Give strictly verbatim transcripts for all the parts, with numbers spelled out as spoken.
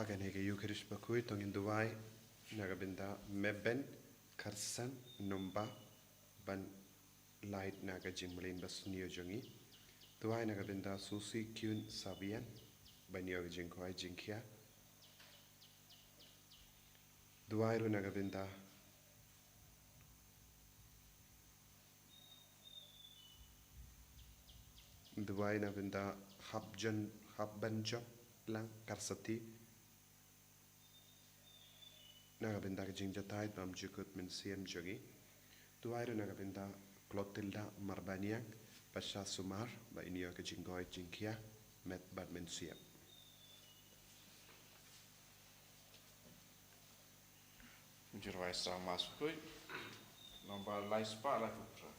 Kane ka Eucharist bakhuid to ngin duwai na ka bynta Meben Kharsan Nomba ban lait na ka jingmlien basniew jong ngi. Duwai na ka bynta Susi Kyun Sabian ban ïoh ka jingkhawai jingkhia. Duwai ruh na ka bynta Duwai na ka bynta Hapjan Hapbanjop Lang Karsati. Na ka bynta ka jingjatai bym jukut mynsiem jong ngi. Duwai ruh na ka bynta Clotilda Marbaniang, Pasha Sumar, ba in ïoh ka jingkhawai jingkhia met bad mynsiem. Jingduwai sa Mass bakhuid. Nombar lai spah laiphew phra.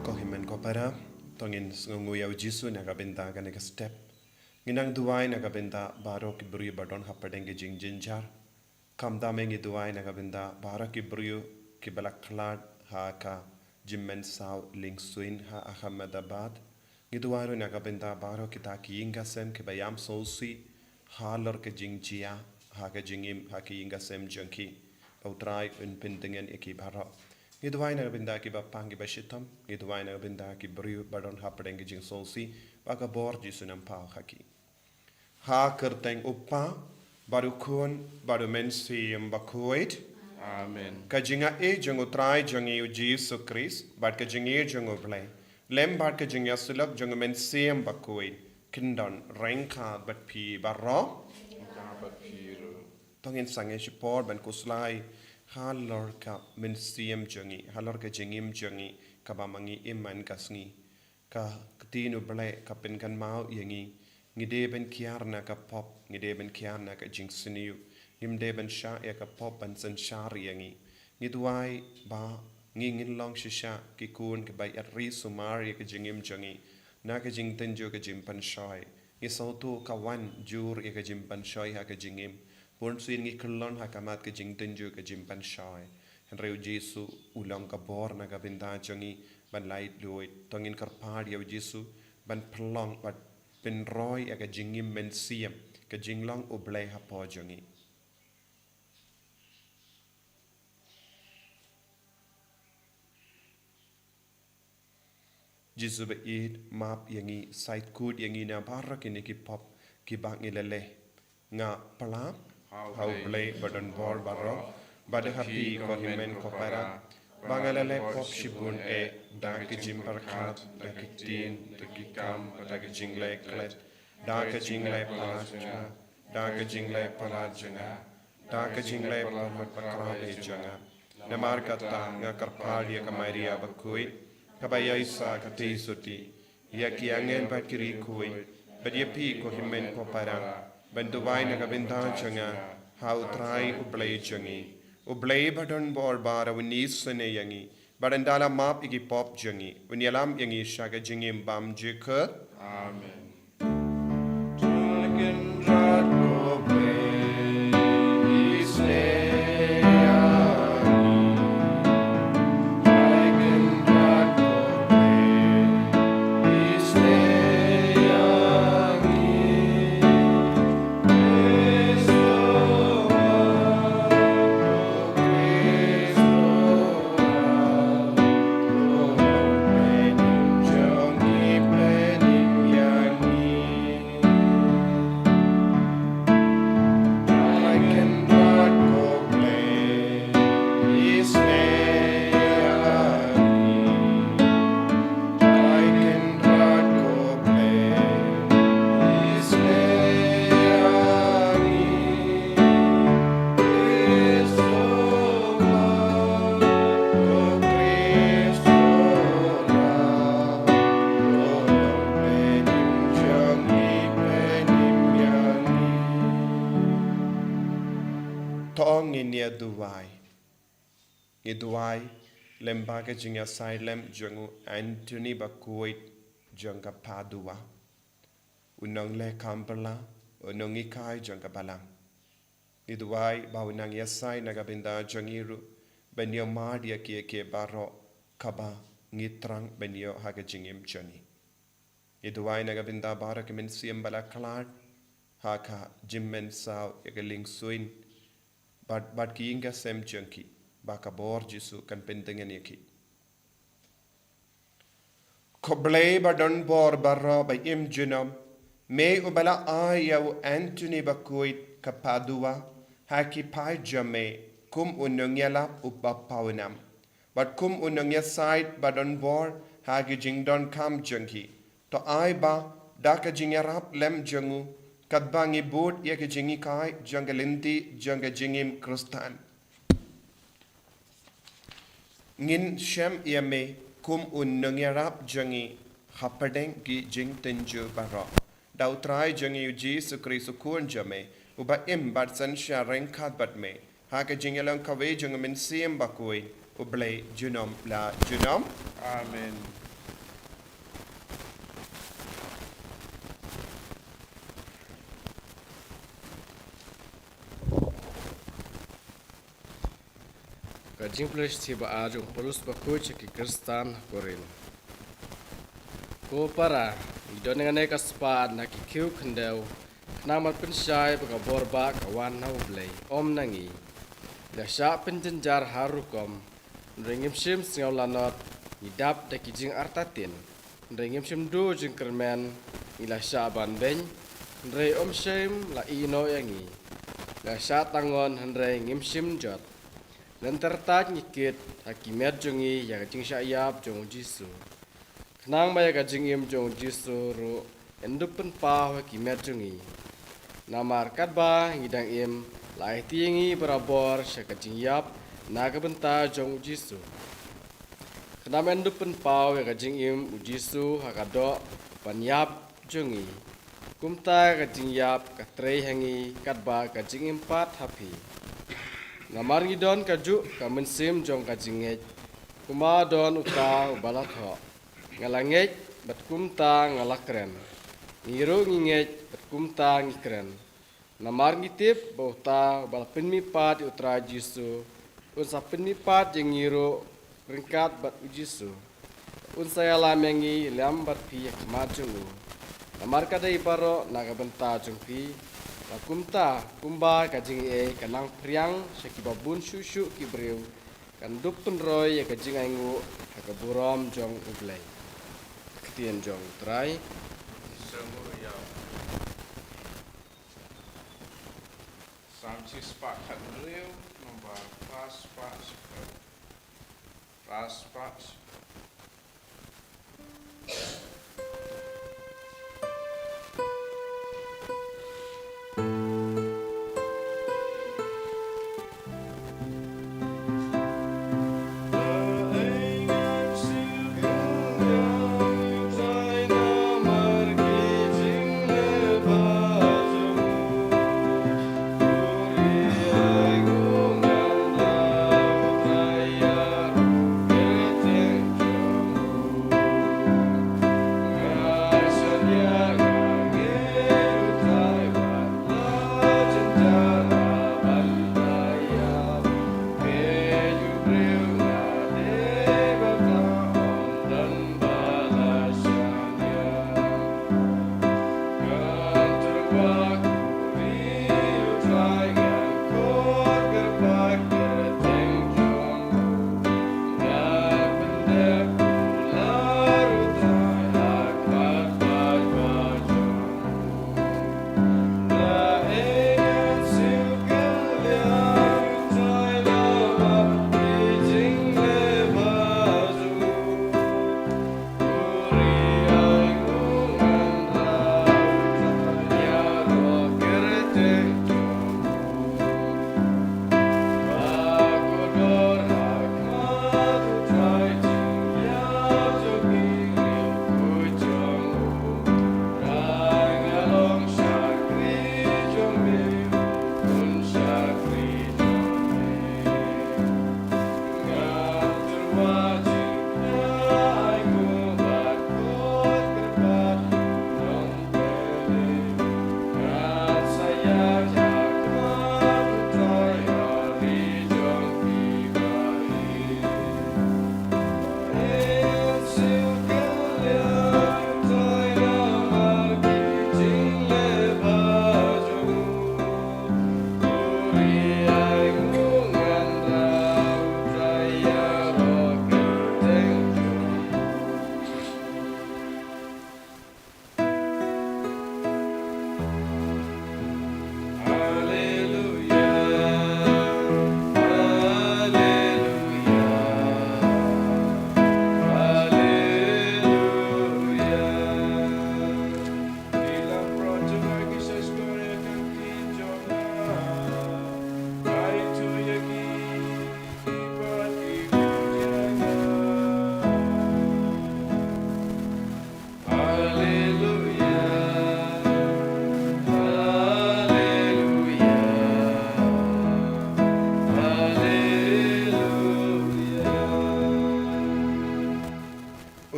Ko hynmen ko para, to ngin sngewnguh ïa u Jisu na ka bynta kane ka step. Ngin nang duwai na ka bynta baroh ki briew ba don hapdeng ki jingjynjar. Khamtam ngi duwai na ka bynta baroh ki briew kiba la khlad ha ka jingmynsaw lyngsuin ha Ahmedabad. Ngi duwai ruh na ka bynta baroh kita ki ïing ki sem kiba ïam sngewsih halor ka jingjia ha ka jingim ha ki ïing ki sem jong ki. Ba U Trai un pyntngen ïa ki baroh. Ngi duwai na ka bynta kiba pang kiba shitom. Ngi duwai na ka bynta ki briew ba don hapdeng ki jingsngewsih, ba ka bor Jisu un ym paw ha ki. Ha ka kyrteng U Kpa, bad U Khun, bad U Mynsiem Bakhuid. Amen. Ka jingïeit jong U Trai jong ngi U Jisu Khrist, bad ka jingïeit jong U Blei, lem bad ka jingïasyllok jong U Mynsiem Bakhuid, kin don ryngkat bad phi baroh. Ryngkat bad phi ruh. To ngin sangeh shipor ban khuslai halor ka mynsiem jong ngi, halor ka jingim jong ngi, kaba ma ngi im man ka sngi. Ka ktien U Blei ka pynkynmaw ïa ngi. Ngi dei ban kiar na ka pop, ngi dei ban kiar na ka jingsniew. Ngim dei ban shah ïa ka pop ban synshar ïa ngi. Ngi duwai ba ngi ngin long shisha ki khun kiba ïaid ri sumar ïa ka jingim jong ngi na ka jingtynjuh ka jingpynshoi. Ngi sngewthuh ka wan jur ïa ka jingpynshoi ha ka jingim. Bunsien ngi kyllon ha khmat ka jingtynjuh ka jingpynshoi. Hynrei U Jisu u long ka bor na ka bynta jong ngi ban laitluid. To ngin kyrpad ïa U Jisu ban pynlong bad pynroi ïa ka jingim mynsiem, ka jinglong U Blei hapoh jong ngi. Jisu ba ïeit, map ïa ngi, sait kut ïa ngi na baroh kine ki pop kiba ngi la leh. Nga pla ha U Blei ba don bor baroh, bad ha phi ko hynmen ko para, ba nga la leh pop shibun eh, da ka jingpyrkhat, da ka ktien, da ki kam, da ka jingleh klet, da ka jingleh palat jong nga, da ka jingleh palat jong nga, da ka jingleh palat bakhraw eh jong nga. Namar kata nga kyrpad ïa ka Maria bakhuid, kaba ïaisah ka theisotti, ïa ki angel bad ki riewkhuid, bad ïa phi ko hynmen ko para, ban duwai na ka bynta jong nga ha U Trai U Blei jong ngi. U Blei ba don bor baroh un isynei ïa ngi, Bad un da la map ïa ki pop jong ngi. Un ïalam ïa ngi sha ka jingim bymjukut. Amen. To ngin ïa duwai. Ngi duwai lyngba ka jingïasai lem jong u Anthony Bakhuid jong ka Padua, u nongleh kam bylla, u nonghikai jong ka balang. Ngi duwai ba u nang ïasai na ka bynta jong ngi ruh, ban ïohmad ïa kiei kiei baroh kaba ngi thrang ban ïoh ha ka jingim jong ngi. Ngi duwai na ka bynta baroh ki mynsiem ba la khlad ha ka jingmynsaw ïa ka liengsuiñ bad, bad ki ïing ki sem jong ki, ba ka bor Jisu kan pyndeng ïa ki. Ko Blei ba don bor baroh ba im junom, me uba la ai ïa u Anthony Bakhuid ka Padua ha ki phai jong me kum u nongïalap uba pawnam, bad kum u nongïasaid ba don bor ha ki jingdonkam jong ki. To ai ba da ka jingïarap lem jong u, katba ngi bud ïa ka jinghikai jong ka lynti jong ka jingim Khristan, ngin shem ïa me kum u nongïarap jong ngi hapdeng ki jingtynjuh baroh. Da u Trai jong ngi u Jisu Khrist u Khun jong me, uba im bad synshar ryngkat bad me ha ka jingïalang kawei jong u Mynsiem Bakhuid, U Blei junom la junom. Amen. Ka jingpule shithi ba ar jong u Paulus bakhuid sha ki Khristan ha Korinth. Ko para, ngi don ïa kane ka spah na ki khiew khyndew, khnang ban pynshai ba ka bor ba ka wan na U Blei, ym na ngi. Ngi la shah pynjynjar har rukom, hynrei ngim shym sngew lanot, ngi dap da ki jingartatien, hynrei ngim shym duh jingkyrmen, ngi la shah banbeiñ, hynrei ym shym la ïehnoh ïa ngi. Ngi la shah tangon, hynrei ngim shym jot. Lynter tait ngi kit ha ki met jong ngi ïa ka jingshah ïap jong U Jisu, khnang ba ïa ka jingim jong U Jisu ruh yn dup pynpaw ha ki met jong ngi. Namar katba ngi dang im, la aiti ïa ngi barabor sha ka jingïap na ka bynta jong U Jisu, khnang ba yn dup pynpaw ïa ka jingim U Jisu ha ka doh ban ïap jong ngi. Kumta ka jingïap ka trei ha ngi katba ka jingim pat ha phi. Namar ngi don kajuh ka mynsiem jong ka jingngeit, kumba don uta uba la thoh: Nga la ngeit, bad kumta nga la kren. Ngi ruh ngi ngeit, bad kumta ngi kren, namar ngi tip ba uta uba la pynmihpat ïa U Trai Jisu, un sa pynmihpat ïa ngi ruh ryngkat bad U Jisu. Un sa ïalam ïa ngi lem bad phi ha khmat jong u. Namar ka dei baroh na ka bynta jong phi. Bad kumta, kumba ka jingaiei ka nang phriang sha kiba bun shuh shuh ki briew, kan dup pynroi ïa ka jingainguh ha ka burom jong U Blei. Ka ktien jong U Trai. Psalm shispah khathynriew, nombar phra spah shiphew. Phra spah shiphew.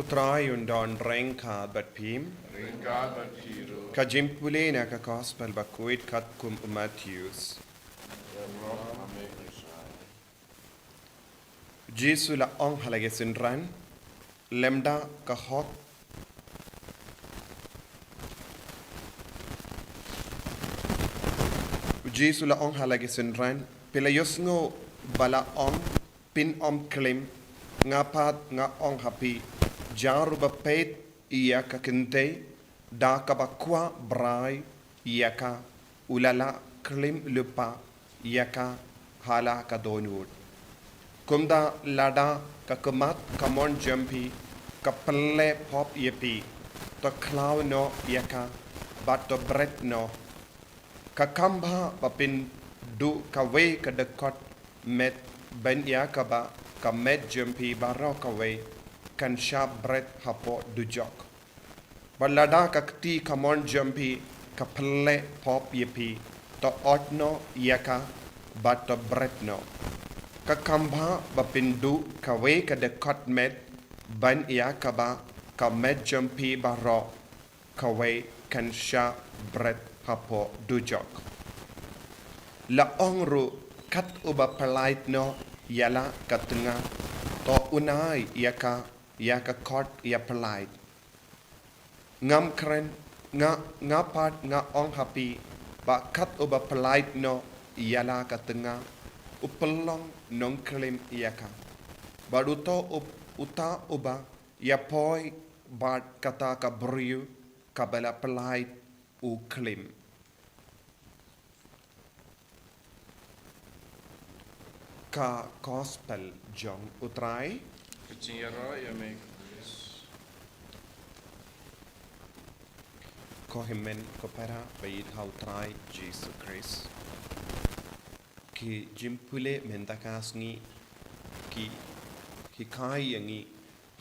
Trai un don ryngkat bad phim. Ryngkat bad phi ruh. Ka jingpule na ka Gospel bakhuid katkum u Mathaios. Jisu la ong ha la ki synran, lymda ka hok. Jisu la ong ha la ki synran, phi la ïohsngew ba la ong, phin ym klim, nga pat nga ong ha phi, jar uba peit ïa ka kynthei da kaba kwah brai ïa ka, u la lah klim lypa ïa ka ha la ka dohnud. Kumta lada ka khmat ka mon jong phi ka pynleh pop ïa phi, to khlaw noh ïa ka bad to bret noh. Ka kam bha ba phin duh kawei ka dkhot met ban ïa kaba ka met jong phi baroh kawei kan shah bret hapoh dujok. Bad lada ka kti ka mon jong phi ka pynleh pop ïa phi, to ot noh ïa ka bad to bret noh. Ka kam bha ba phin duh kawei ka dkhot met ban ïa kaba ka met jong phi baroh kawei kan shah bret hapoh dujok. La ong ruh, kat uba pyllait noh ïa la ka tnga, to unai ïa ka ïa ka kot ïapyllait. Ngam kren, nga, nga pat nga ong ha phi, ba kat uba pyllait noh ïa la ka tnga, u pynlong nongklim ïa ka. Bad uto u, uta uba ïapoi bad kata ka briew kaba la pyllait u klim. Ka Gospel jong U Trai. Ka jingïaroh ïa me, Khrist. Ko hynmen ko para ba ïeit ha U Trai Jisu Khrist. Ki jingpule mynta ka sngi ki hikai ïa ngi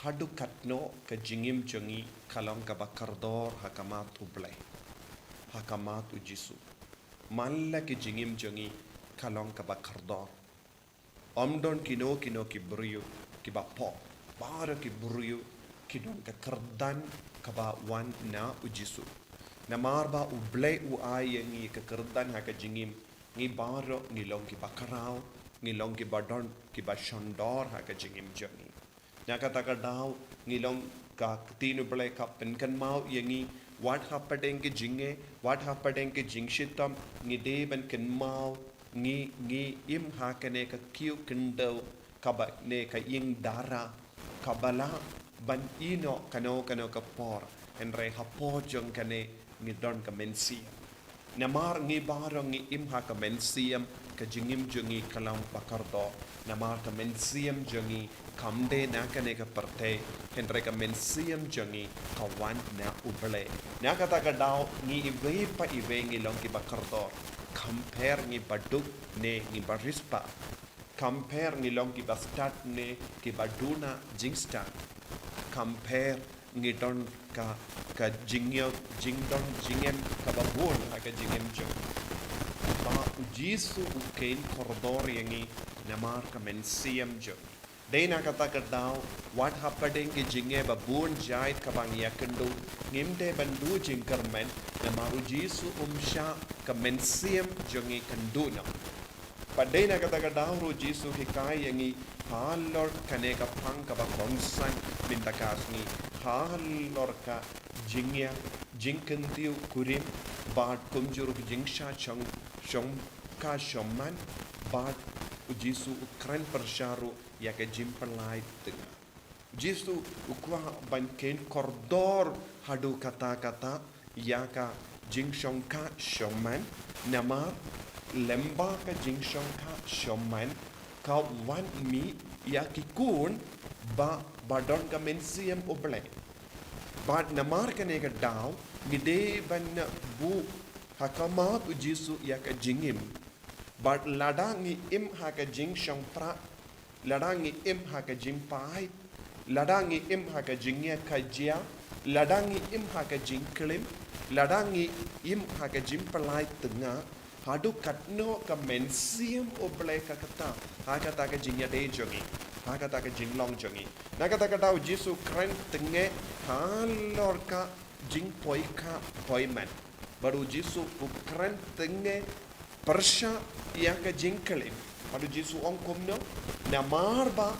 haduh katno ka jingim jong ngi ka long kaba kordor ha khmat U Blei, ha khmat U Jisu. Man la ki jingim jong ngi ka long kaba kordor. Ym don kino kino ki briew kiba pop, baroh ki briew ki don ka kyrdan kaba wan na U Jisu. Namar ba U Blei u ai ïa ngi ka kyrdan ha ka jingim, ngi baroh ngi long kiba khraw, ngi long kiba don, kiba shon dor ha ka jingim jong ngi. Na kata ka daw ngi long, ka ktien U Blei ka pynkynmaw ïa ngi, wat hapdeng ki jingeh, wat hapdeng ki jingshitom, ngi dei ban kynmaw, ngi, ngi im ha kane ka kiew khyndew, kaba ne ka ïing dara, kaba lah ban ïehnoh kano kano ka por, hynrei hapoh jong kane ngi don ka mynsiem. Namar ngi baroh ngi im ha ka mynsiem, ka jingim jong ngi ka long ba kordor. Namar ka mynsiem jong ngi kam dei na kane ka pyrthei, hynrei ka mynsiem jong ngi ka wan na U Blei. Na kata ka daw ngi iwei pa iwei ngi long kiba kordor. Compare ngi ba duk ne ngi ba riewspah. Compare ngi long kiba stad ne kiba duna jingstad. Compare ngi don ka, ka jingïa, jingdon jingem kaba bun ha ka jingim jong ngi. Ba U Jisu u kheiñ kordor ïa ngi namar ka mynsiem jong ngi. Dei na kata ka daw, wat hapdeng ki jingeh ba bun jait kaba ngi ïakynduh, ngim dei ban duh jingkyrmen, namar U Jisu um shah ka mynsiem jong ngi kan duh noh. Bad dei na kata ka daw ruh U Jisu u hikai ïa ngi halor kane ka phang kaba kongsan mynta ka sngi, halor ka jingïa, jingkyntiew kurim, bad kumjuh ruh ka jingshah shong, shongkha shongman, bad U Jisu u kren pyrshah ruh ïa ka jingpyllait tnga. Jisu u kwah ban kheiñ kordor haduh katta katta ïa ka jingshongkha shongman, namar lyngba ka jingshongkha shongman ka wan mih ïa ki khun ba, ba don ka mynsiem U Blei. Bad namar kane ka daw ngi dei ban buh ha khmat U Jisu ïa ka jingim. Bad lada ngi im ha ka jingshongpra, lada ngi im ha ka jingpait, lada ngi im ha ka jingïakajia, lada ngi im ha ka jingklim, lada ngi im ha ka jingpyllait tnga, Haduh katno ka mynsiem U Blei ka kata, ha kata ka jingïadei jong ngi, ha kata ka jinglong jong ngi. Na kata ka daw Jisu kren tynge halor ka jingpoi ka poi men. Bad U Jisu u kren tynge pyrshah ïa ka jingklim. Bad U Jisu ong kumno, namar ba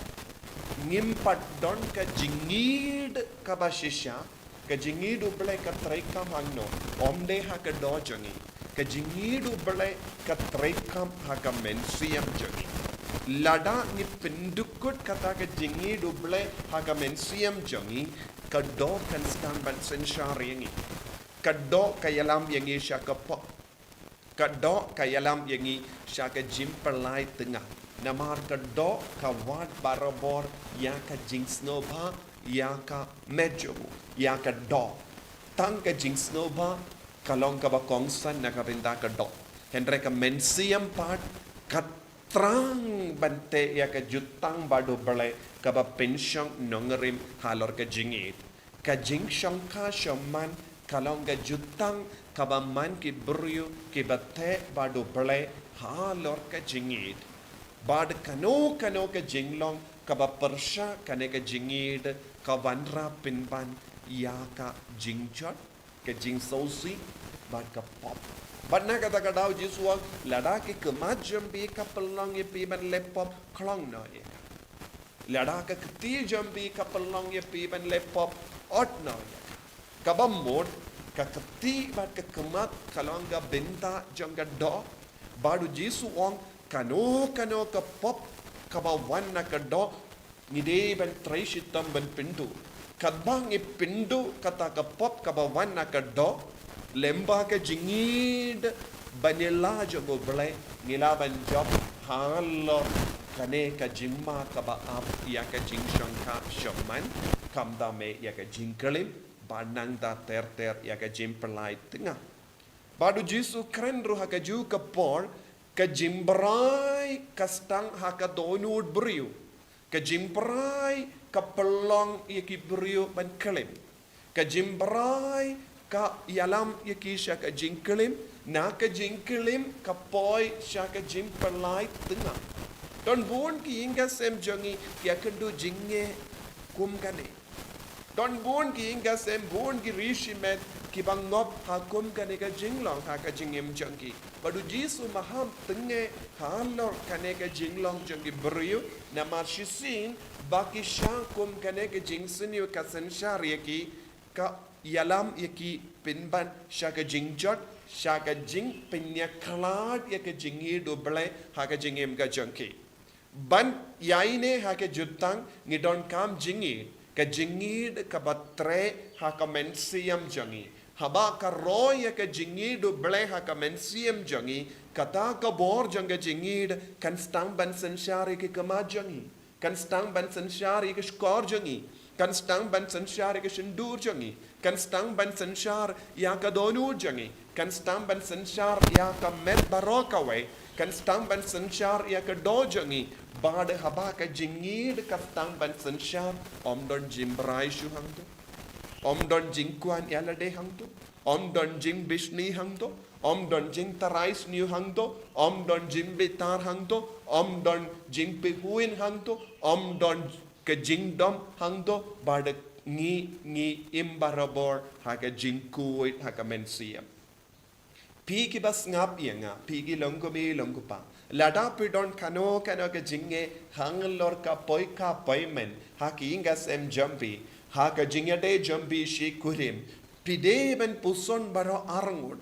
ngim pat don ka jingïeid kaba shisha, ka jingïeid U Blei ka treikam hangno, ym dei ha ka doh jong ngi. Ka jingïeid U Blei ka treikam ha ka mynsiem jong ngi. Lada ngi pyndukut kata ka jingïeid U Blei ha ka mynsiem jong ngi, ka doh kan sdang ban synshar ïa ngi. Ka doh ka ïalam ïa ngi sha ka pop. Ka doh ka ïalam ïa ngi sha ka jingpyllait tynga. Namar ka doh ka wad barabor ïa ka jingsngewbha ïa ka met jong u, ïa ka doh. Tang ka jingsngewbha ka long kaba kongsan na ka bynta ka doh. Hynrei ka mynsiem pat ka thrang ban teh ïa ka jutang bad U Blei kaba pynshong nongrim halor ka jingïeid. Ka jingshongkha shongman ka long ka jutang kaba man ki briew kiba teh bad U Blei halor ka jingïeid. Bad kano kano ka jinglong kaba pyrshah kane ka jingïeid ka wanrah pynban ïa ka jingjot, ka jingsngewsih bad ka pop. Bad na kata ka daw Jisu u ong, lada ki khmat jong phi ka pynlong ïa phi ban leh pop, khlong noh ïa ka. Lada ka kti jong phi ka pynlong ïa phi ban leh pop, ot noh ïa ka. Kaba mut, ka kti bad ka khmat ka long ka bynta jong ka doh. Bad U Jisu u ong, kano kano ka pop kaba wan na ka doh, ngi dei ban trei shitom ban pynduh. Katba ngi pynduh kata ka pop kaba wan na ka doh, lem bad ka jingïeid ban ïalam jong U Blei, ngi lah ban jop halor kane ka jingma kaba ap ïa ka jingshongkha shongman, khamtam eh ïa ka jingklim bad nangta ter ter ïa ka jingpyllait tynga. Bad U Jisu u kren ruh ha kajuh ka por, ka jingbrai ka sdang ha ka dohnud briew. Ka jingbrai ka pynlong ïa ki briew ban klim. Ka jingbrai ka ïalam ïa ki sha ka jingklim, na ka jingklim ka poi sha ka jingpyllait tynga. Don bun ki ïing ki sem jong ngi ki ïakynduh jingeh kum kane. Don bun ki ïing ki sem, bun ki ri shimet kiba ngop ha kum kane ka jinglong ha ka jingim jong ki. Bad U Jisu u maham tynge halor kane ka jinglong jong ki briew, namar shisien ba ki shah kum kane ka jingsniew ka synshar ïa ki, ka ïalam ïa ki pynban sha ka jingjot, sha ka jingpynïakhlad ïa ka jingïeid U Blei ha ka jingim ka jong ki. Ban ïaineh ha ka jutang ngi donkam jingïeid, ka jingïeid kaba treh ha ka mynsiem jong ngi. Haba ka roi ïa ka jingïeid U Blei ha ka mynsiem jong ngi, kata ka bor jong ka jingïeid kan sdang ban synshar ïa ki khmat jong ngi, kan sdang ban synshar ïa ka shkor jong ngi, kan sdang ban synshar ïa ka shyndur jong ngi, kan sdang ban synshar ïa ka dohnud jong ngi, kan sdang ban synshar ïa ka met baroh kawei, kan sdang ban synshar ïa ka doh jong ngi. Bad haba ka jingïeid ka sdang ban synshar, ym don jingbrai shuh hangto, ym don jingkwah ïalade hangto, ym don jingbishni hangto, ym don jingtharai sniew hangto, ym don jingbitar hangto, ym don jingpyrkhat hangto, ym don ka jingdom hangto, bad ngi, ngi im barabor ha ka jingkhuid ha ka mynsiem. Phi kiba sngap ïa nga, phi ki long kmie long kpa, lada phi don kano kano ka jingeh halor ka poi ka poi men ha ki ïing ka sem jong phi, ha ka jingïadei jong phi shi kurim, phi dei ban puson baroh arngut.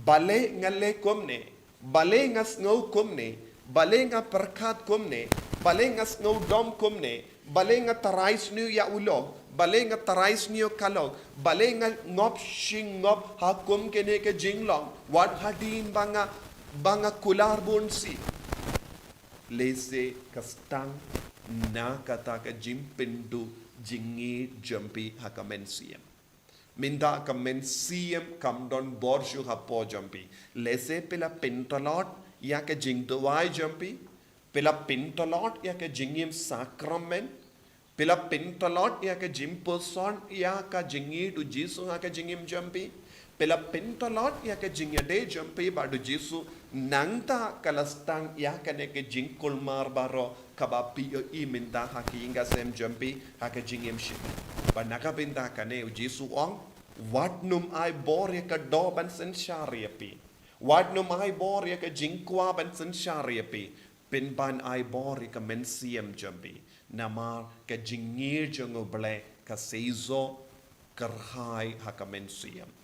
Balei nga leh kumne? Balei nga sngew kumne? Balei nga pyrkhat kumne? Balei nga sngew dom kumne? Balei nga tharai sniew ïa u lok? Balei nga tharai sniew ka lok? Balei nga ngop shi ngop ha kum kane ka jinglong, wat hadien ba nga, ba nga kular bun sien? Lehse ka sdang na kata ka jingpynduh jingïeid jong phi ha ka mynsiem. Mynta ka mynsiem kam don bor shuh hapoh jong phi. Lehse phi la pyntlot ïa ka jingduwai jong phi, phi la pyntlot ïa ka jingim sakramen, phi la pyntlot ïa ka jingpuson ïa ka jingïeid U Jisu ha ka jingim jong phi, phi la pyntlot ïa ka jingïadei jong phi bad U Jisu Nangta ka la sdang ïa kane ka jingkulmar baroh kaba phi ïohi mynta ha ki ïing ki sem jong phi, ha ka jingim shi. Bad na ka bynta kane u Jisu u ong, wat nym ai bor ïa ka doh ban synshar ïa phi. Wat nym ai bor ïa ka jingkwah ban synshar ïa phi. Pynban ai bor ïa ka mynsiem jong phi. Namar ka jingïeit jong U Blei ka seisoh kyrhai ha ka mynsiem.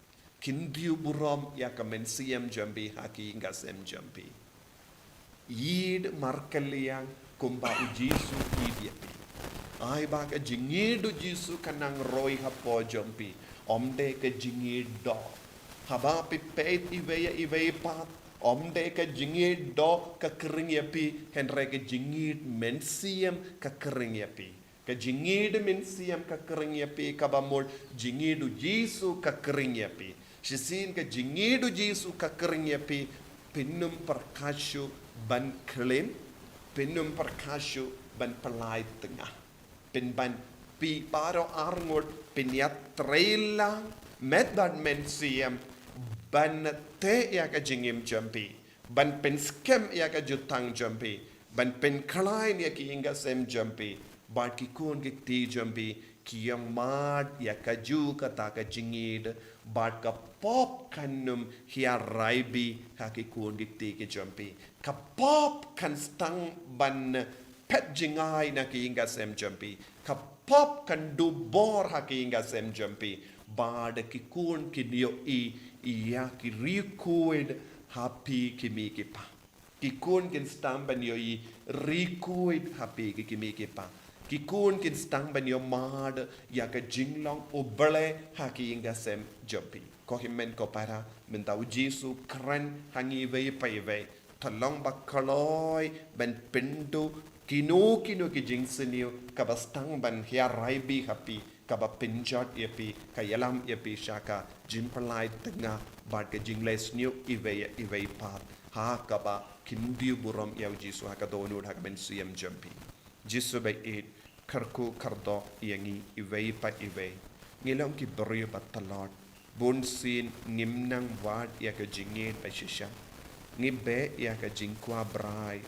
Khyndiat burom ïa ka mynsiem jong phi ha ki ïing ki sem jong phi. Ïeit markylliang kumba u Jisu u ïeit ïa phi. Ai ba ka jingïeit u Jisu kan nang roi hapoh jong phi. Ym dei ka jingïeit doh. Haba phi peit iwei ïa iwei pat, ym dei ka jingïeit doh ka khring ïa phi, hynrei ka jingïeit mynsiem ka khring ïa phi. Ka jingïeit mynsiem ka khring ïa phi, kaba mut jingïeit u Jisu ka khring ïa phi. Shisien ka jingïeit u Jisu ka khring ïa phi, phin ym pyrkhat shuh ban khlem, phin ym pyrkhat shuh ban pyllait tnga. Pynban phi baroh arngut phin ïatreilang met bad mynsiem ban teh ïa ka jingim jong phi. Ban pynskhem ïa ka jutang jong phi, ban pynkhlaiñ ïa ki ïing ki sem jong phi, bad ki khun ki kti jong phi, ki ïoh mad ïa kajuh kata ka jingïeit, bad ka pop kan ym hiar rai bha ha ki khun ki kti ki jong phi. Ka pop kan sdang ban phet jngai na ki ïing ki sem jong phi. Ka pop kan duh bor ha ki ïing ki sem jong phi. Bad ki khun kin ïohi ïa ki riewkhuid ha phi ki mei ki pa. Ki khun kin sdang ban ïohi riewkhuid ha phi ki, ki mei ki pa. Ki khun kin sdang ban ïoh mad ïa ka jinglong U Blei ha ki ïing ki sem jong phi. Ko hynmen ko para, mynta u Jisu u kren ha ngi iwei pa iwei. To long ba kloi ban pynduh kino kino ki jingsniew kaba sdang ban hiar rai bha ha phi, kaba pynjot ïa phi, ka ïalam ïa phi sha ka jingpyllait tnga bad ka jingleh sniew iwei ïa iwei pat. Ha kaba khyndiat burom ïa u Jisu ha ka dohnud ha ka mynsiem jong phi. Jisu ba ïeit, kyrkhu kyrdoh ïa ngi iwei pa iwei. Ngi long ki briew ba tlot. Bunsien ngim nang wad ïa ka jingïeit ba shisha. Ngi beh ïa ka jingkwah brai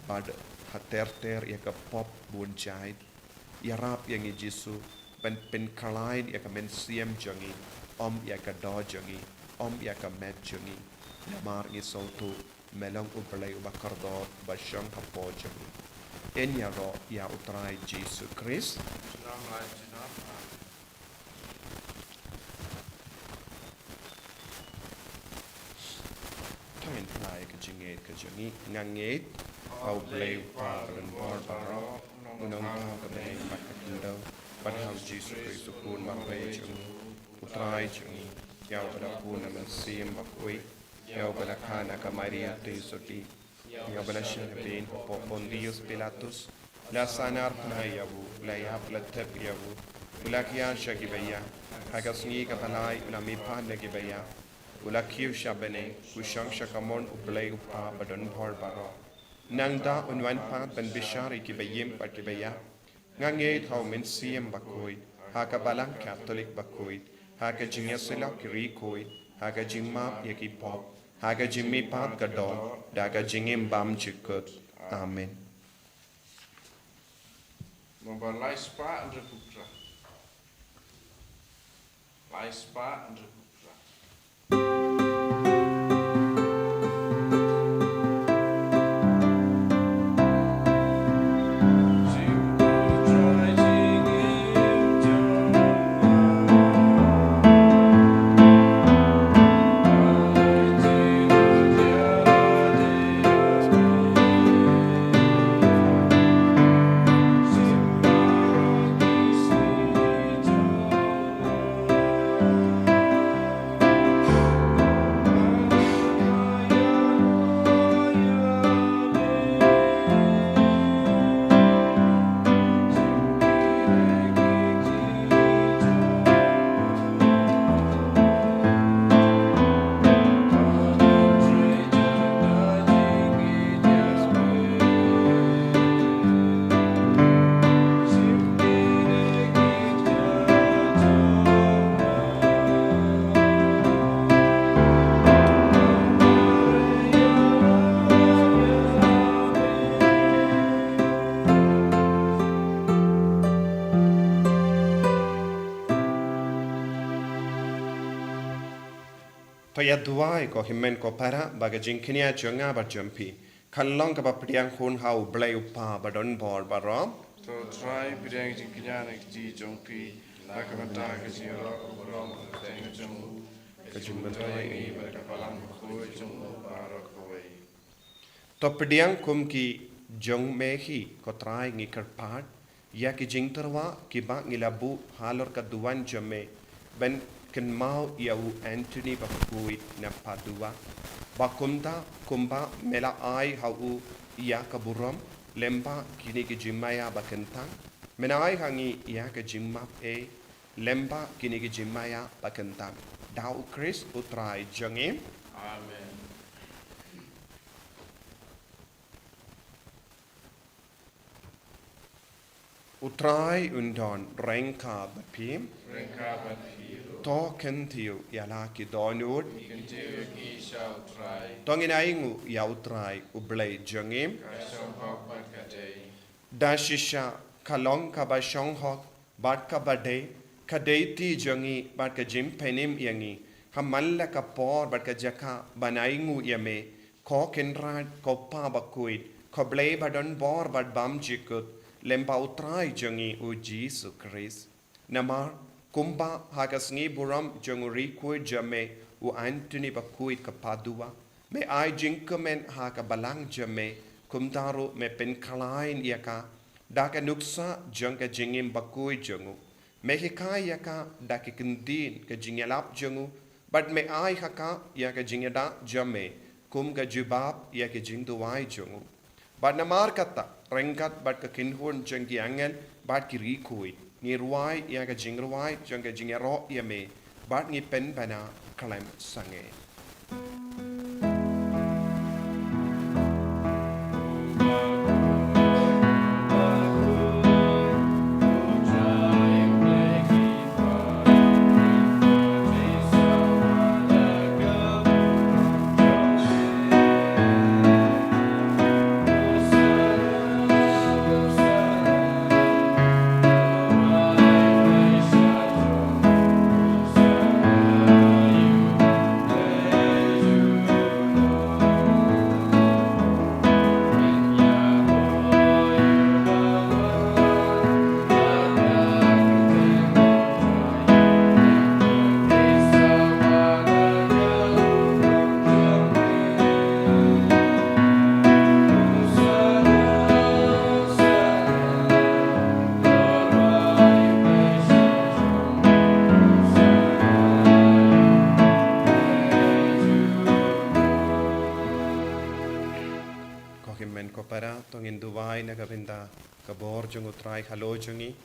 bad ha ter ter ïa ka pop bun jait. Ïarap ïa ngi Jisu ban pynkhlaiñ ïa ka mynsiem jong ngi, ym ïa ka doh jong ngi, ym ïa ka met jong ngi. Namar ngi sngewthuh me long U Blei uba kordor, uba shong hapoh jong ngi. Yn ïaroh ïa U Trai Jisu Khrist. Junom la junom. Amen. To ngin phla ïa ka jingngeit ka jong ngi. Nga ngeit ha U Blei U Kpa badonbor baroh, U Nongthaw ka bneng bad ka khyndew, bad ha U Jisu Khrist U Khun marwei jong U, U Trai jong ngi, ïa uba la bun na Mynsiem Bakhuid, ïa uba la kha na ka Maria Theisotti, ïa uba la shah na beiñ hapoh Pontius Pilatus, la sahnarphna ïa u, la ïap la thep ïa u, u la khia sha kiba ïap, ha ka sngi kaba lai u la mihpat na kiba ïap, u la kiew sha bneng, u shong sha kamon U Blei U Kpa badonbor baroh. Nangta un wan pat ban bishar ïa kiba im bad kiba ïap. Nga ngeit ha U Mynsiem Bakhuid, ha ka Balang Katholik bakhuid, ha ka jingïasyllok ki riewkhuid, ha ka jingmap ïa ki pop, ha ka jingmihpat ka doh, da ka jingim bymjukut. Amen. Nombar lai spah hynriewphew phra. Lai spah hynriewphew phra. Phi ïa duwai ko hynmen ko para ba ka jingkñia jong nga bad jong phi kan long kaba pdiang hun ha U Blei U Kpa ba don bor baroh. To Trai, pdiang jingkñia na ka kti jong phi, na ka bynta ka jingïaroh ka burom ka kyrteng jong u, ka jingmyntoi ngi bad ka balang bakhuid jong u baroh kawei. To pdiang kum ki jong me hi ko Trai ngi kyrpad ïa ki jingtyrwa kiba ngi la buh halor ka duwan jong me ban kynmaw ïa u Anthony bakhuid na Padua. Ba kumta kumba me la ai ha u ïa ka burom lyngba kine ki jingmaïa ba kyntang, men ai ha ngi ïa ka jingmap ei lyngba kine ki jingmaïa ba kyntang. Da U Khrist U Trai jong ngi. Amen. U Trai un don ryngkat bad phi. Ryngkat bad phi ruh. To kyntiew ïa la ki dohnud. Kyntiew ïa ki sha U Trai. To ngin ainguh ïa U Trai U Blei jong ngi. Ka shong hok bad ka dei. Da shisha ka long kaba shong hok bad kaba dei, ka dei kti jong ngi bad ka jingpynim ïa ngi ha man la ka por bad ka jaka ban ainguh ïa me, ko Kynrad, ko Pa bakhuid, ko Blei ba don bor bad bymjukut, lyngba U Trai jong ngi U Jisu Khrist. Namar kumba ha ka sngi burom jong u riewkhuid jong me u Anthony bakhuid ka Padua, me ai jingkmen ha ka balang jong me, kumta ruh me pynkhlaiñ ïa ka da ka nuksa jong ka jingim bakhuid jong u. Me hikai ïa ka da ki kyntien ka jingïalap jong u, bad me ai ha ka ïa ka jingïada jong me kum ka jubab ïa ka jingduwai jong u. Bad namar kata, ryngkat bad ka kynhun jong ki angel bad ki riewkhuid, ngi rwai ïa ka jingrwai jong ka jingïaroh ïa me, bad ngi pynbna khlem sangeh. Ko hynmen ko para, to ngin duwai na ka bynta ka bor jong U Trai halor jong ngi.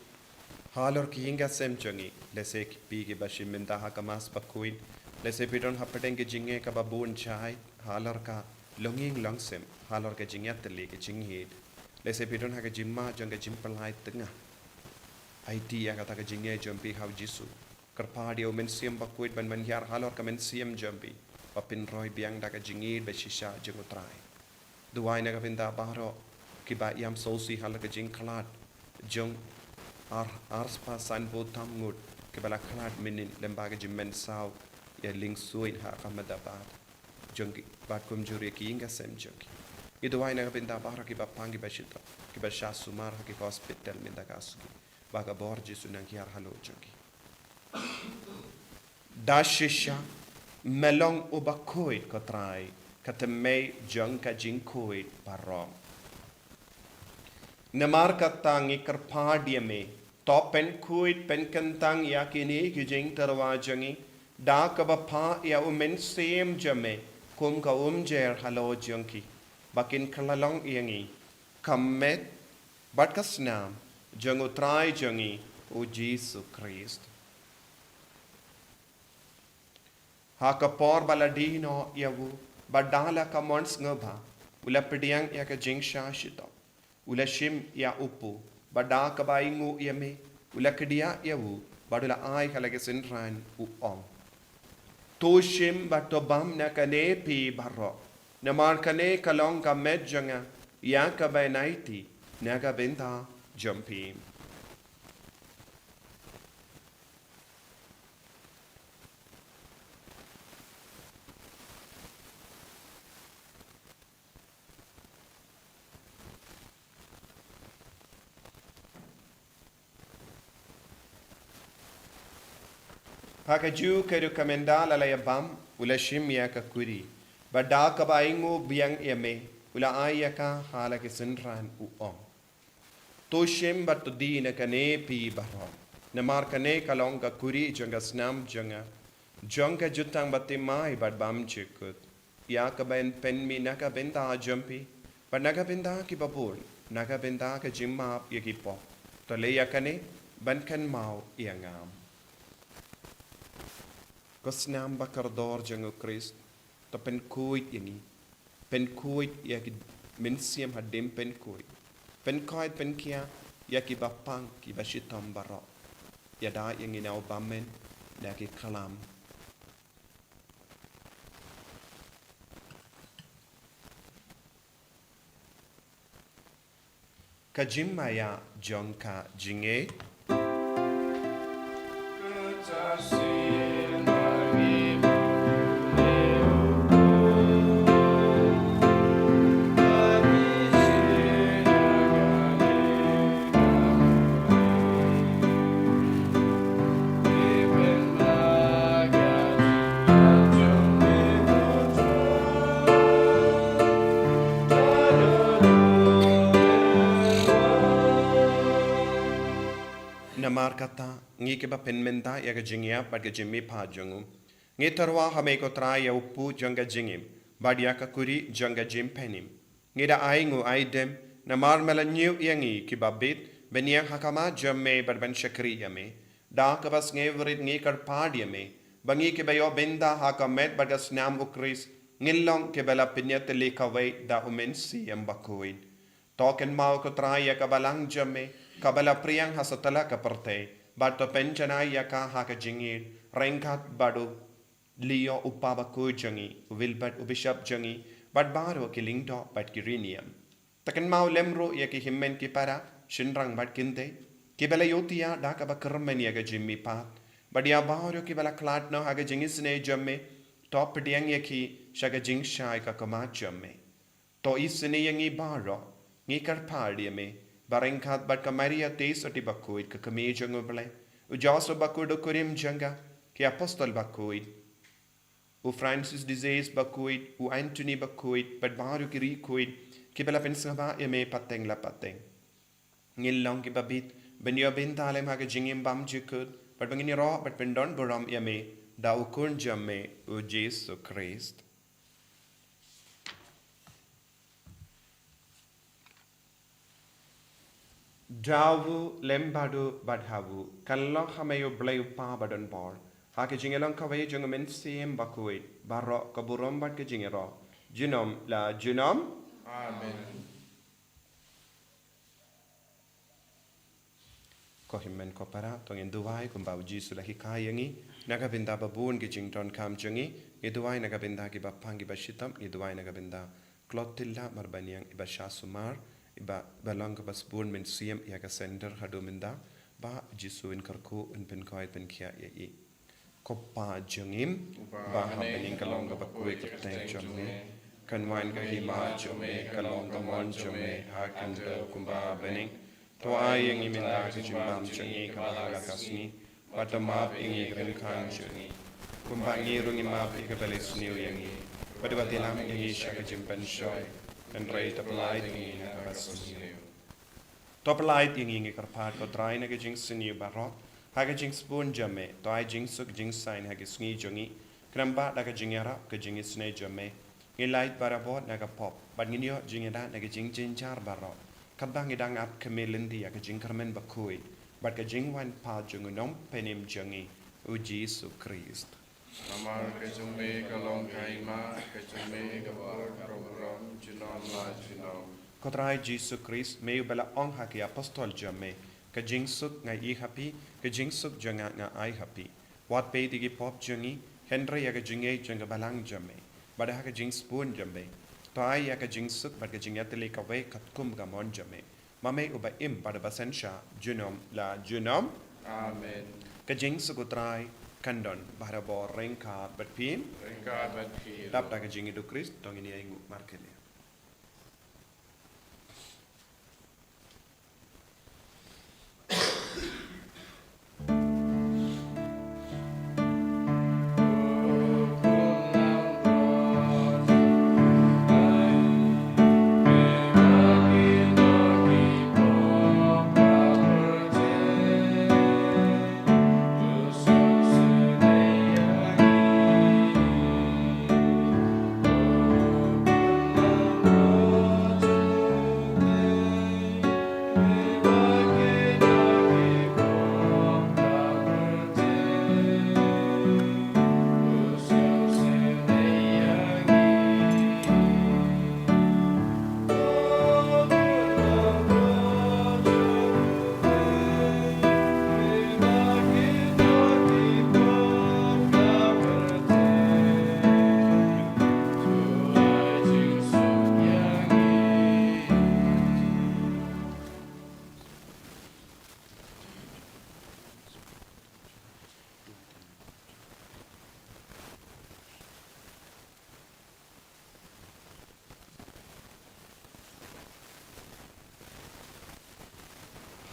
Halor ki ïing ki sem jong ngi, lehse ki phi kiba shim bynta ha ka Mass bakhuid, lehse phi don hapdeng ka jingeh kaba bun jait, halor ka longïing longsem, halor ka jingïatylli ka jingïeid, lehse phi don ha ka jingma jong ka jingpyllait tnga. Aiti ïa kata ka jingeh jong phi ha U Jisu. Kyrpad ïa U Mynsiem Bakhuid ban ban hiar halor ka mynsiem jong phi, ba phin roi biang da ka jingïeid ba shisha jong U Trai. Duwai na ka bynta baroh kiba ïam sngewsih halor ka jingkhlad jong ar, ar spah san phew tam ngut kiba la khlad mynnin lyngba ka jingmynsaw ïa lyngsuin ha Ahmedabad. Jong ki, bad kumjuh ruh ïa ki ïing ki sem jong ki. Ngi duwai na ka bynta baroh kiba pang kiba shitom, kiba shah sumar ha ki hospital mynta ka sngi, ba ka bor Jisu nang hiar halor jong ki. Da shisha, me long uba khuid ko Trai, ka thymmei jong ka jingkhuid baroh. Namar kata ngi kyrpad ïa me, to pynkhuid pynkyntang ïa kine ki jingtyrwa jong ngi, da kaba phah ïa U Mynsiem jong me kum ka umjer halor jong ki, ba kin kylla long ïa ngi ka met bad ka snam jong U Trai jong ngi U Jisu Khrist. Ha ka por ba la die noh ïa u, bad da la ka mon sngewbha, u la pdiang ïa ka jingshah shitom, u la shim ïa u pud, bad da kaba ainguh ïa me, u la kdiah ïa u, bad u la ai ha la ki synran, u ong: To shim bad to bam na kane phi baroh, namar kane ka long ka met jong nga ïa kaba yn aiti na ka bynta jong phi. Ha kajuh ka rukom ynda la la ïa bam, u la shim ïa ka kuri. Bad da kaba ainguh biang ïa me, u la ai ïa ka ha la ki synran, u ong: To shim bad to die na kane phi baroh. Namar kane ka long ka kuri jong ka snam jong nga, jong ka jutang bathymmai bad bymjukut, ïa kaba yn pynmih na ka bynta jong phi bad na ka bynta kiba bun, na ka bynta ka jingmap ïa ki pop. To leh ïa kane ban kynmaw ïa nga. Ko snam ba kordor jong u Khrist, to pynkhuid ïa ngi. Pynkhuid ïa ki mynsiem hadien pynkhuid. Pynkhuid pynkhiah ïa kiba pang, kiba shitom baroh. Ïada ïa ngi na u bymman na ki khlam. Ka jingmaïa jong ka jingngeit. Namar kata, ngi kiba pynmynta ïa ka jingïap bad ka jingmihpat jong u, ngi tyrwa ha me ko Trai ïa u puh jong ka jingim bad ïa ka kuri jong ka jingpynim. Ngi da ainguh aidem, namar me la ñiew ïa ngi kiba bit ban ïeng ha khmat jong me bad ban shakri ïa me. Da kaba sngewrit ngi kyrpad ïa me ba ngi kiba ïoh bynta ha ka met bad ka snam u Khrist ngin long kiba la pynïatylli kawei da u Mynsiem Bakhuid. To kynmaw ko Trai ïa ka balang jong me kaba la phriang ha satlak ka pyrthei, bad to pynjanai ïa ka ha ka jingïeit ryngkat bad u Leo u Pa bakhuid jong ngi, u Wilbert u Bishop jong ngi, bad baroh ki lyngdoh bad ki riewniam. To kynmaw lem ruh ïa ki hynmen ki para, shynrang bad kynthei, kiba la ïohthiah da kaba kyrmen ïa ka jingmihpat, bad ïa baroh kiba la khlad noh ha ka jingisynei jong me, to pdiang ïa ki sha ka jingshai ka khmat jong me. To isynei ïa ngi baroh, ngi kyrpad ïa me, ba ryngkat bad ka Maria Theisotti bakhuid ka Kmie jong u Blei, u Joseph bakhuid u kurim jong ka, ki apostol bakhuid, u Francis de Sales bakhuid, u Anthony bakhuid, bad baroh ki riewkhuid kiba la pynsngewbha ïa me pateng la pateng. Ngin long kiba bit ban ïoh bynta lem ha ka jingim bymjukut, bad ba ngin ïaroh bad pyndonburom ïa me da u Khun jong me, u Jisu Khrist. Da u lem bad u bad ha u, kan long ha me U Blei U Kpa badonbor, ha ka jingïalong kawei jong U Mynsiem Bakhuid, baroh ka burom bad ka jingïaroh, junom la junom. Amen. Ko hynmen ko para, to ngin duwai kumba U Jisu u la hikai ïa ngi. Na ka bynta ba bun ki jingdonkam jong ngi, ngi duwai na ka bynta kiba pang kiba shitom, ngi duwai na ka bynta Clotilda Marbaniang iba shah sumar, iba, ba long kaba sbun mynsiem ïa ka sender haduh mynta, ba U Jisu un kyrkhu, un pynkhuid pynkhiah ïa i. Ko Pa jong ngi, ba ha bneng, ka long kaba khuid ka kyrteng jong me. Kan wan ka hima jong me, ka long ka mon jong me ha khyndew kumba ha bneng. To ai ïa ngi mynta ka jingbam jong ngi kaba ha la ka sngi. Bad to map ïa ngi ki ryngkang jong ngi, kumba ngi ruh ngi map ïa kiba leh sniew ïa ngi. Bad wat ïalam ïa ngi sha ka jingpynshoi, hynrei to pyllait ïa ngi na kaba sniew. To pyllait ïa ngi, ngi kyrpad ko Trai, na ka jingsniew baroh, ha ka jingsbun jong me. To ai jingsuk jingsaiñ ha ki sngi jong ngi, khnang ba da ka jingïarap ka jingisynei jong me, ngin lait barabor na ka pop, bad ngin ïoh jingïada na ka jingjynjar baroh, katba ngi dang ap khmih lynti ïa ka jingkyrmen bakhuid bad ka jingwan pat jong U Nongpynim jong ngi, U Jisu Khrist. Namar ka jong me ka long ka hima, ka jong me ka bor, ka burom, junom la junom. Ko Trai Jisu Khrist, me uba la ong ha ki apostol jong me: Ka jingsuk nga ïoh ha phi, ka jingsuk jong nga nga ai ha phi. Wat peit ïa ki pop jong ngi, hynrei ïa ka jingngeit jong ka balang jong me, bad ha ka jingsbun jong me, to ai ïa ka jingsuk bad ka jingïatylli kawei katkum ka mon jong me. Ma me uba im bad uba synshar, junom la junom. Amen. Ka jingsuk U Trai kan don barabor ryngkat bad phi. Ryngkat bad phi. Dap da ka jingïeit U Khrist, to ngin ïainguh markylliang.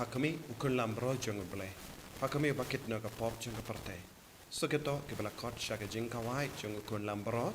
Ha khmih u khun lamro jong U Blei. Ha khmih uba kit noh ka pop jong ka pyrthei. Sa kito kiba la khot sha ka jingkawai jong u khun lamro.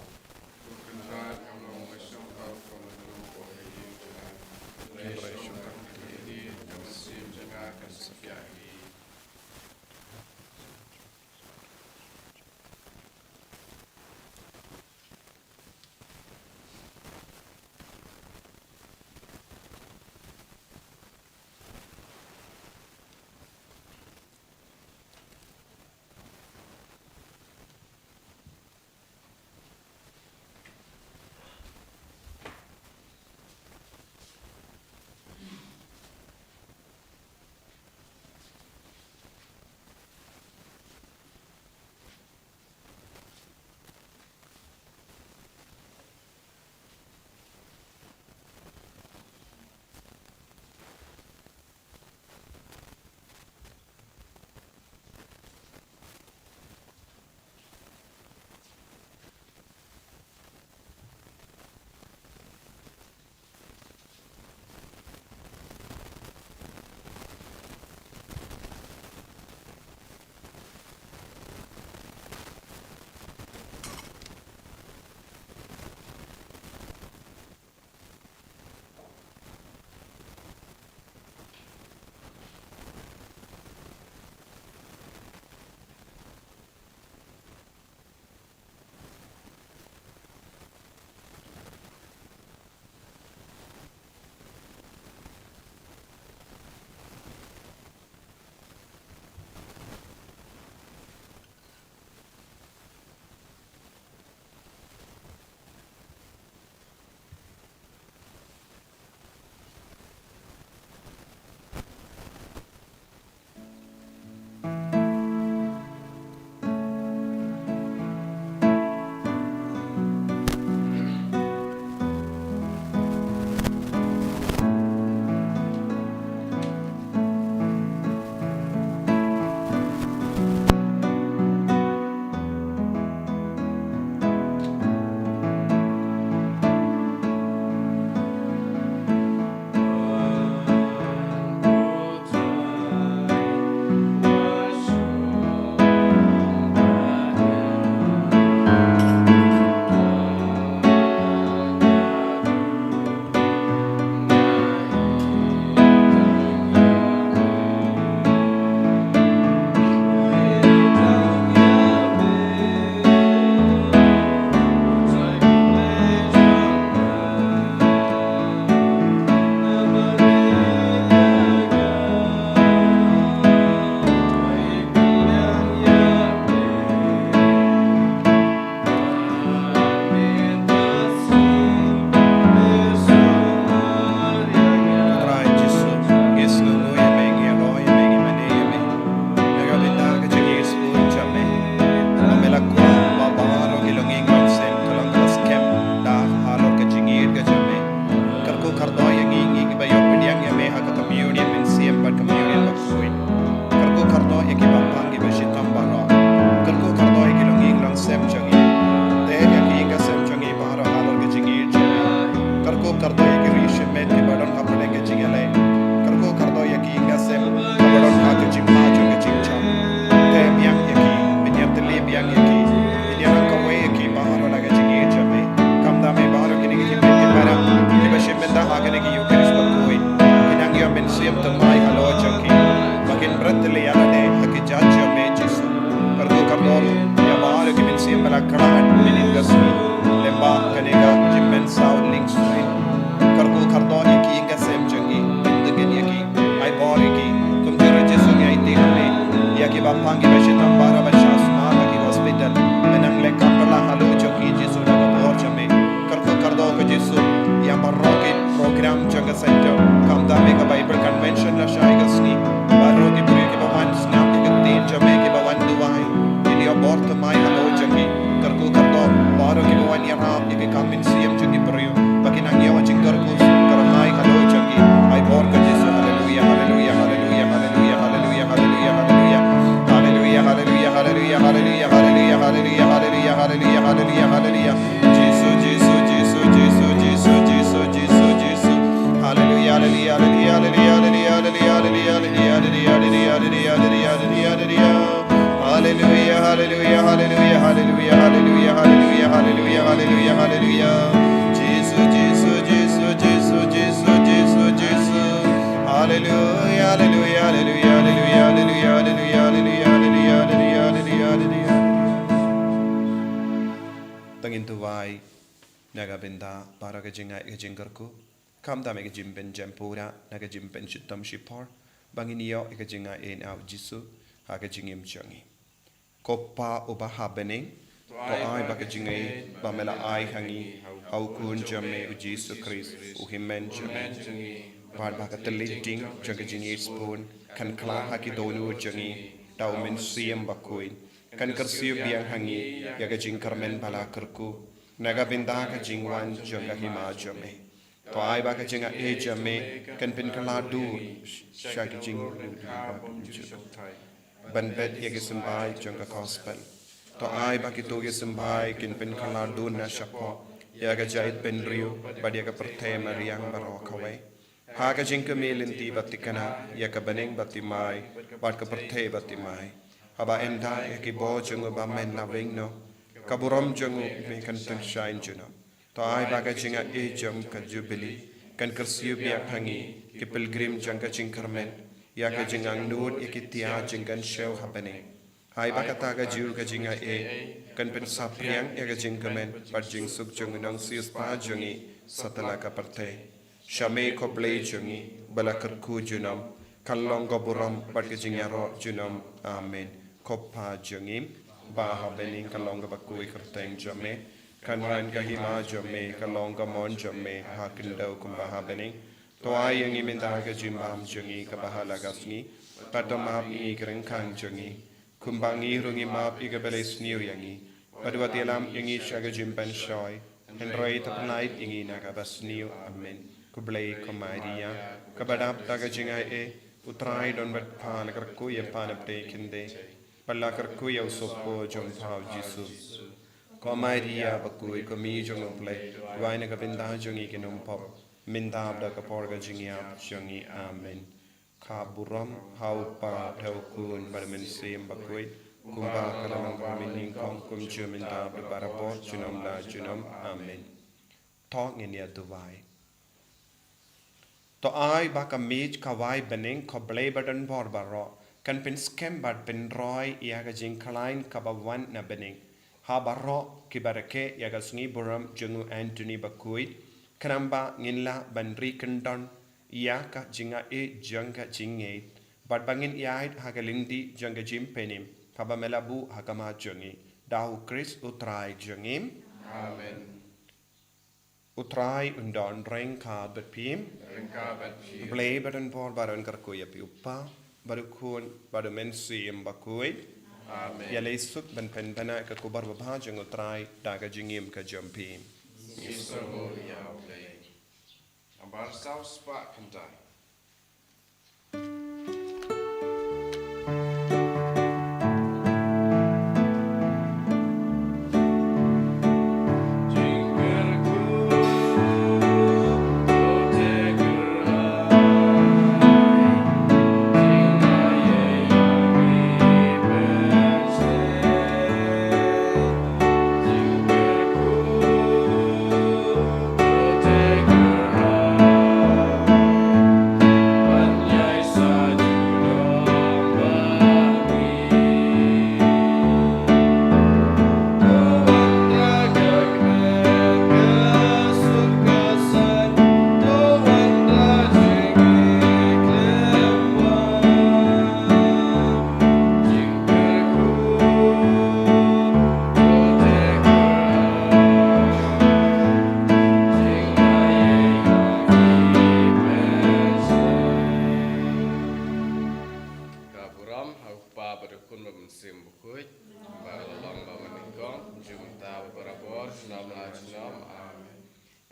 Trai Jisu, ngi sngewnguh ïa me, ngi ïaroh ïa me, ngi mane ïa me. Na ka bynta ka jingïasyrdoh jong me. Ba me la kup ba baroh ki longïing longsem ka long ka la skhem da halor ka jingïeit ka jong me. Kyrkhu kyrdoh ïa ngi, ngi kiba ïoh pdiang ïa me ha ka communion mynsiem bad communion bakhuid. Kyrkhu kyrdoh ïa ki bapang ki bashitom baroh. Kyrkhu kyrdoh ïa ki longïing longsem jong ngi. Teh ïa ki ïing ka sem jong ngi baroh halor ka jingïeit jong ngi. Kyrkhu kyrdoh ïa ki ri shimet kiba don hapdeng ka jingïaleh. Kyrkhu kyrdoh ïa ki ïing ka sem kiba don ha ka jingma jong ka jingjam. Teh biang ïa ki, pynïatylli biang ïa ki, pynïalang kawei ïa ki baroh na ka jingïeit jong me. Kam da me baroh kine ki hynmen ki para kiba shim bynta ha kane ka Eucharist bakhuid. Ki nang ïoh mynsiem thymmai halor jong ki. Ba kin bret ïa lade ha ki jait jong me Jisu. Kyrkhu kyrdoh ïa baroh ki mynsiem ba la khlad mynnin ka sngi lyngba kane ka jingmynsaw lyngsngew. Kyrkhu kyrdoh ïa ki ïing ka sem jong ngi, pyndonkam ïa ki, ai bor ïa ki. Kumjuh ruh Jisu ngi aiti ha me ïa ki bapang ki bashitom baroh ba shah sumar ha ki hospital. Ba nang leh kam pala halor jong ki Jisu da ka bor jong me. Kyrkhu kyrdoh ko Jisu ïa baroh ki program jong ka Centre, kam da me ka Bible Convention lashai ka sngi. Baroh ki briew kiba wan sngap ïa ka ktien jong me, kiba wan duwai, kin ïoh bor thymmai halor jong ki. Kyrkhu kyrdoh baroh kiba wan ïarap ïa ki kam mynsiem jong ki briew, ba kin nang ïoh jingkyrkhu kyrhai halor jong ki. Ai bor ko Jisu. Haleluia, haleluia, haleluia, haleluia, haleluia, haleluia, haleluia. Haleluia, haleluia, haleluia, haleluia, haleluia, haleluia, haleluia, haleluia, haleluia. Jisu, Jisu, Jisu, Jisu, Jisu, Jisu, Jisu, Jisu. Haleluia, haleluia, haleluia, haleluia, haleluia, haleluia, haleluia, haleluia. Hallelujah, hallelujah, hallelujah, hallelujah, hallelujah, hallelujah, hallelujah, hallelujah, hallelujah, hallelujah, hallelujah. Jisu, Jisu, Jisu, Jisu, Jisu, Jisu, Jisu. Hallelujah, hallelujah, hallelujah, hallelujah, hallelujah, hallelujah, hallelujah, hallelujah, hallelujah, hallelujah. To ngin duwai na ka bynta baroh ka jingai ka jingkyrkhu. Khamtam ïa ka jingpynjem pura na ka jingpynshitom shipor, ba ngin ïoh ïa ka jingai na u Jisu ha ka jingim jong ngi. Ko Pa uba ha bneng, to ai ba ka jingngeit ba me la ai ha ngi ha u Khun jong me u Jisu Khrist, u Hynmen jong ngi, bad ba ka thylliej ding jong ka jingngeit sbun kan kylla ha ki dohnud jong ngi da u Mynsiem Bakhuid, kan kyrsiew biang ha ngi ïa ka jingkyrmen ba la kyrkhu na ka bynta ka jingwan jong ka Hima jong me. To ai ba ka jingai jong me kan pynkylla dur sha ka jingkyrkhu ban bet ïa ki symbai jong ka Gospel. To ai ba kito ki symbai kin pynkylla dur na shapoh ïa ka jaitbynriew bad ïa ka pyrthei mariang baroh kawei, ha ka jingkyrmen lynti ba thikna ïa ka bneng bad thymmai bad ka pyrthei bad thymmai, haba ynda ïa ki bor jong u Bamon la weng noh, ka burom jong u me kan tyngshaiñ junom. To ai ba ka jingai jong ka Jubili kan kyrsiew biang ha ngi ki pilgrim jong ka jingkyrmen ïa ka jingangnud ïa ki tiar jingkynshew ha bneng. Ai ba kata ka juh ka jingai kan pynsaphriang ïa ka jingkmen bad jingsuk jong u Nongsiewspah jong ngi satlak ka pyrthei. Sha me ko Blei jong ngi ba la kyrkhu junom, kan long ka burom bad ka jingïaroh junom. Amen. Ko Pa jong ngi ba ha bneng, kan long kaba khuid ka kyrteng jong me, kan wan ka Hima jong me, kan long ka mon jong me ha khyndew kumba ha bneng. To ai ïa ngi mynta ka jingbam jong ngi kaba ha la ka sngi, bad to map ïa ngi ki ryngkang jong ngi, kumba ngi ruh ngi map ïa kiba la sniew ïa ngi. Bad wat ïalam ïa ngi sha ka jingpynshoi, hynrei to pyllait ïa ngi na kaba sniew. Amen. Ko Blei, ko Maria kaba dap da ka jingai, u Trai u don bad pha. La kyrkhu ïa pha na pdeng khyndiat, bad la kyrkhu ïa u sohpor jong pha u Jisu. Ko Maria bakhuid, ko Mei jong u Blei, duwai na ka bynta jong ngi ki nongpop, mynta bad ha ka por ka jingïap jong ngi. Amen. Ka burom ha u Pa, ha u Khun bad ha u Mynsiem Bakhuid, kumba ka la long mynnyngkong, kumjuh mynta bad barabor, junom la junom. Amen. To ngin ïa duwai. To ai ba ka miej ka wai bneng, ko Blei ba don bor baroh, kan pynskhem bad pynroi ïa ka jingkhlaiñ kaba wan na bneng ha baroh kiba rakhe ïa ka sngi burom jong u Anthony Bakhuid, khnang ba ngin lah ban ri kyndon ïa ka jingai jong ka jingngeit, bad ba ngin ïaid ha ka lynti jong ka jingpynim kaba me la buh ha khmat jong ngi, da u Khrist u Trai jong ngi. Amen. U Trai un don ryngkat bad phi. Ryngkat bad phi. U Blei ba don bor baroh un kyrkhu ïa phi, u Pa bad u Khun bad u Mynsiem Bakhuid. Amen. Ïa leit suk ban pynbna ka khubor babha jong u Trai da ka jingim ka jong phi. Ngi sngewbha ïa u Blei. Nambar saw spah khyndai. Ka burom ha u Kpa bad u Khun bad u Mynsiem Bakhuid, ba la long ba mynnyngkong, kumjuh mynta bad barabor, junom la junom. Amen.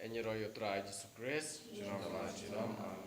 Ïaroh ïa u Trai Jisu Khrist. Junom la junom. Amen.